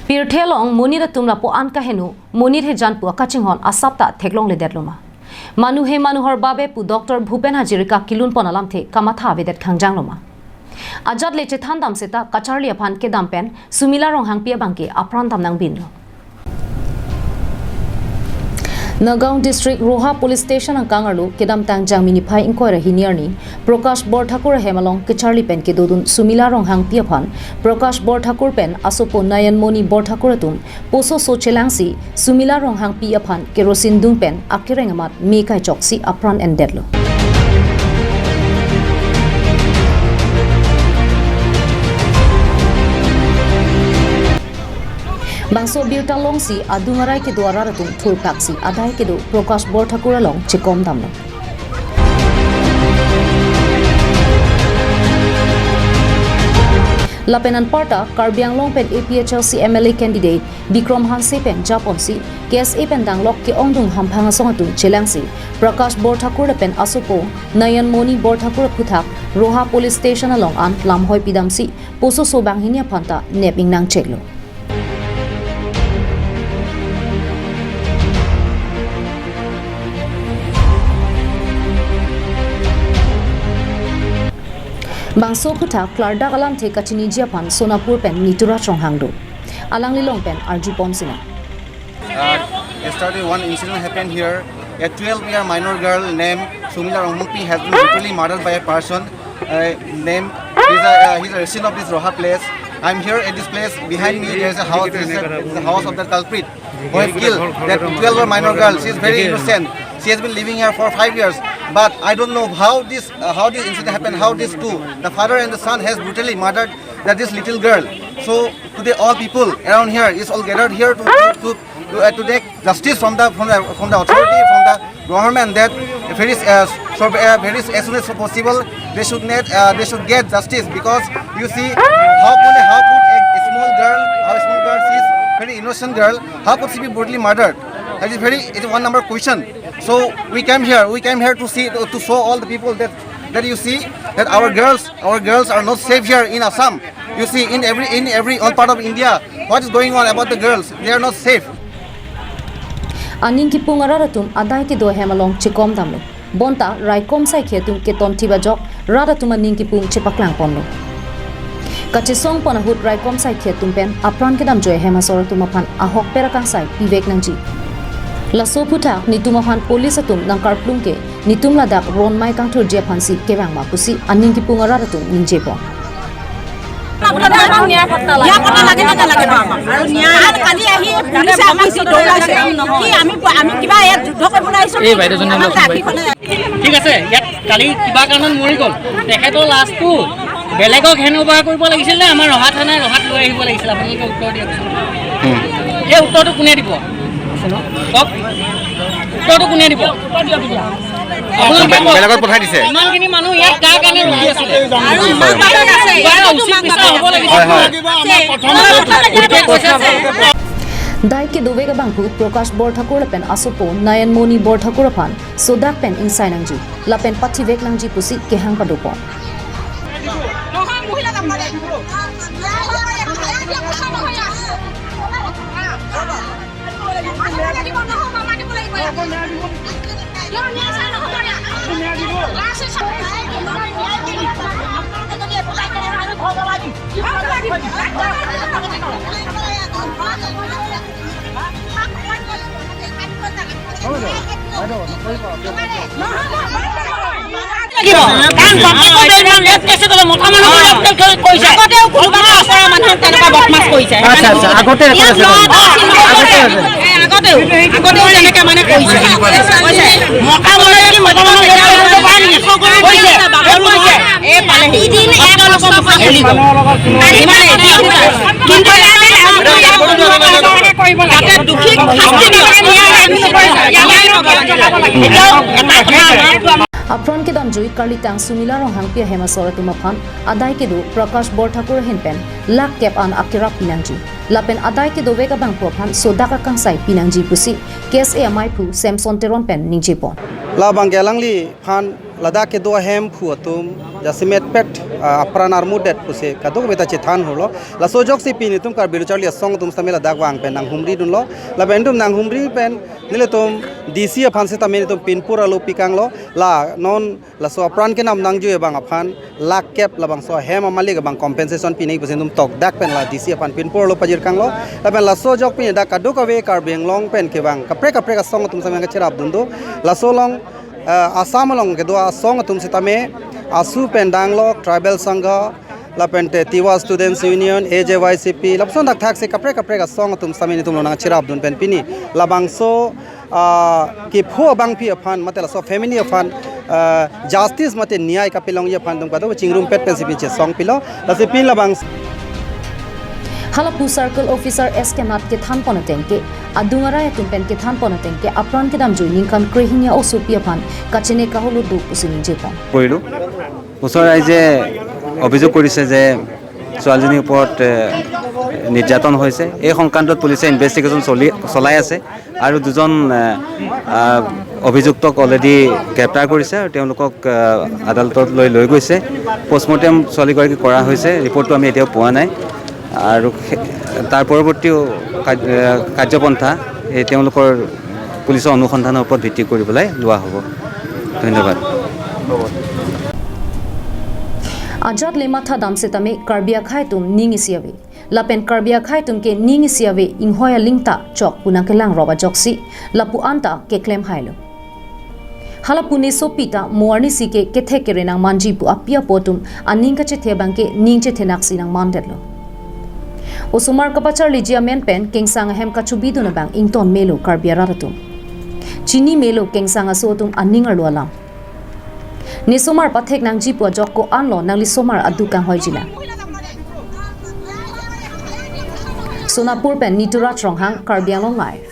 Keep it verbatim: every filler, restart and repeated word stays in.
Pirthe along monit atum lapu-an kaheno, monit hejan pu akachinghon asap ta theklongledet loma? Manu he manu hor babe pu Doctor Bhupen Hazarika kelun pon alamthe kamatha avedet khangjang loma? Ajat le chethan dam seta kacharli aphan kedam pen Sumila Ronghangpi abangke apran dam nangbinlo. Nagaon District Roha Police Station angkang arlo kedamtang Jangmi niphai ingkoi ra hini arni Prakash Borthakur ahem along kacharli pen kedodun Sumila Ronghangpi aphan Prakash Borthakur pen asopo Nayanmoni Borthakur atum poso so chelangsi Sumila Ronghangpi aphan kerosene dung pen akereng amat me kaichoksi apran endetlo. Bangso birta longsi adung arai kedo arat atum thurpaksi adai kedo Prakash Borthakur along chekom damlo. Lapen anparta Karbi Anglong pen A P H L C M L A candidate Bikram Hanse pen japonsi K S A pen danglok ke-ongdung hamphang asong atum chelangsi Prakash Borthakur lapen asopo Nayanmoni Borthakur aphuthak Roha Police Station along an lamhoi pidamsi poso so banghini aphan ta nep ingnang cheklo. Bangso aphuthak klardak alamthe kachiniji aphan Sonapur pen Nituraj Ronghang do. Alangli along pen arjupon sinang. Uh, yesterday, one incident happened here. A twelve-year minor girl named Sumila Ronghangpi has been brutally murdered by a person. Uh, named, he's a, uh, he's a resident of this Roha place. I'm here at this place. Behind me, there's a house. This is a, this is the house of the culprit who has killed that twelve-year minor girl. She is very innocent. She has been living here for five years. But I don't know how this, uh, how this incident happened. How these two, the father and the son, has brutally murdered that this little girl. So today, all people around here is all gathered here to, to, to, to, uh, to take justice from the, from the, from the authority, from the government, that very, uh, so, uh, very as soon as possible they should get, uh, they should get justice, because you see how could, how could a, a small girl, how a small girl, she is very innocent girl, how could she be brutally murdered? That is very, it's one number question. So we came here, we came here to see, to, to show all the people that, that you see that our girls, our girls are not safe here in Assam. You see, in every, in every all part of India, what is going on about the girls? They are not safe. Aning kipung arat atum adai kedo ahem along chekom damlo. Bonta raikom saikhi atum keton thip ajok rat atum aning kipung chepaklang ponlo. Kachesong pon ahut raikom saikhi atum pen apran kedamjoi ahem asor atum aphan ahokpet akangsai pivek nangji. Laso aphuthak netum aphan police atum nangkarplung ke netum ladak ron mei kangthurji aphansi kevang ma pusi aning kipung arat atum ningjepon. ন্যায় পাব লাগে, লাগে, লাগে পাব। আৰু ন্যায় আৰু কালি আহি পুলিচে আমাক যি দৌৰাইছে, কি আমি, আমি কিবা ইয়াত যুদ্ধ কৰিবলৈ আহিছো? এই বাইদেউজনী আমাক অলপ ৰাখিবলৈ। ঠিক আছে, ইয়াত কালি কিবা কাৰণত মৰি গ'ল। তেখেতৰ লাছটো বেলেগক হেণ্ড অভাৰ কৰিব লাগিছিল নে আমাৰ ৰহা থানাই ৰহাত লৈ আহিব লাগিছিল? আপোনালোকে উত্তৰ দিয়কচোন। হুম। এই উত্তৰটো কোনে দিব? কওক, উত্তৰটো কোনে দিব? আপোনালোকে কওক। বেলেগত পঠাই দিছে। ইমানখিনি মানুহ ইয়াত কাৰ কাৰণে ৰখি আছিলে? আৰু ইমান মানুহ আছে। কিবা এটা উচিত বিচাৰ হ'ব লাগিছিল। হয়, হয়। Dai kedovek abangphu Prakash Borthakur lapen asopo Nayanmoni Borthakur aphan sodak pen ingsai nangji lapen pathivek nangji pusi kehang padopon. লাগিব। কাৰণ বাপেকৰ বেইমান ৰেপ কেছত মতা মানুহক ৰেপ কেছ কৰিছে। আগতেও কোনোবা ওচৰৰ মানুহক তেনেকুৱা বদমাছ কৰিছে। আচ্ছা, আচ্ছা, আগতে ইয়াত ৰেকৰ্ড আছে। লৰা এটা আছিল, আগতে আছে। আগতেও, আগতেও তেনেকে মানে কৰিছে। কৈছে, মতা মানুহে কি মতা মানুহক ৰেপ কৰিব পাৰে নেকি? কৰিছে, বাপেকো কৰিছে। এই পালেহি। আপোনালোকৰ মুখত শুনিব। ইমানে। কিন্তু তাতে দুখীক শাস্তি দিয়ক। Apran kedamjui karlitang Sumila Ronghangpi ahem asor atum aphan adai kedo Prakash Borthakur ahin pen lakh kep an akerap pinangji. Lapen adai kedovek abangphu aphan sodak akangsai pinangji pusi K S A amaiphu Samson Teron pen ningjepon. Labang ke alangliphan Ladak kedo ahemphu atum jasemet pet, ah, apran armudet pusi kadokave ta chethan holo. Laso ajoksi pini itum Karbi Lo Charli Asong atum sitame ladak vang pen nanghumri dunlo. Lapen itum nanghumri pen nelitum D C aphan sitame itum pinpur alo pikanglo. La non laso apran kenam nangjui abang aphan lakh kep labangso ahem amalik abang compensation pinji pusi itum tokdak pen la D C aphan pinpur alo pajirkanglo. Lapen laso ajok pini dak kadokave Karbi Anglong pen kevang kaprek kaprek asong atum sitame nangkacherap dun do. Laso along, eh, Assam along kedo asong atum sitame AASU pen danglok, Tribal Sangha, lapen te Tiwa Students Union, A J Y C P, lapuson dak thaksi kaprek kaprek asong atum sitame nelitum lo nangcherap dun pen pini labangso, ah, kepho abangpi aphan mate laso family aphan, ah, justice mate niyai kapelongji aphan itum kadokave chingrumpet pensi pini chesong pilo. Lasi pini labang Halapu Circle Officer S K Nath kethanpon ateng ke, adung arai atum pen kethanpon ateng ke, apran kedamjui ningkan krehini a-osopi aphan kachene kaholo do pusi ningjepon. কৰিলোঁ। ওচৰ ৰাইজে অভিযোগ কৰিছে যে ছোৱালীজনীৰ ওপৰত, এ, নিৰ্যাতন হৈছে। এই সংক্ৰান্তত পুলিচে ইনভেষ্টিগেশ্যন চলি, চলাই আছে আৰু দুজন, এ, আ, অভিযুক্তক অলৰেডি গ্ৰেপ্তাৰ কৰিছে আৰু তেওঁলোকক, এ, আদালতলৈ লৈ গৈছে। পষ্টমৰ্টেম ছোৱালীগৰাকী কৰা হৈছে, ৰিপৰ্টটো আমি এতিয়াও পোৱা নাই। আৰু সে-, তাৰ পৰৱৰ্তীও কাৰ্য-, এ, কাৰ্যপন্থা এই তেওঁলোকৰ পুলিচৰ অনুসন্ধানৰ ওপৰত ভিত্তি কৰি পেলাই লোৱা হ'ব। ধন্যবাদ। Ajat le matha dam setame Karbi akhei atum ning isi ave. Lapen Karbi akhei atum ke ning isi ave inghoi aling ta chok pu nangkelang rop ajoksi lapu anta keklem hailo. Halapu nesopi ta mo arnisi ke kethek kere nangmanji pu api apo atum aning kachethe abang ke ning chethenaksi nangmandetlo. Osomar kapacharliji amen pen kengsang ahem kachobidun abang ington melo Karbi arat atum. Chini melo kengsang aso atum aning arlo alam. Nesomar pathek nangji pu ajok ko-anlo nangli somar aduk kanghoiji lang. Sonapur pen Nituraj Ronghang, Karbi Anglong Live.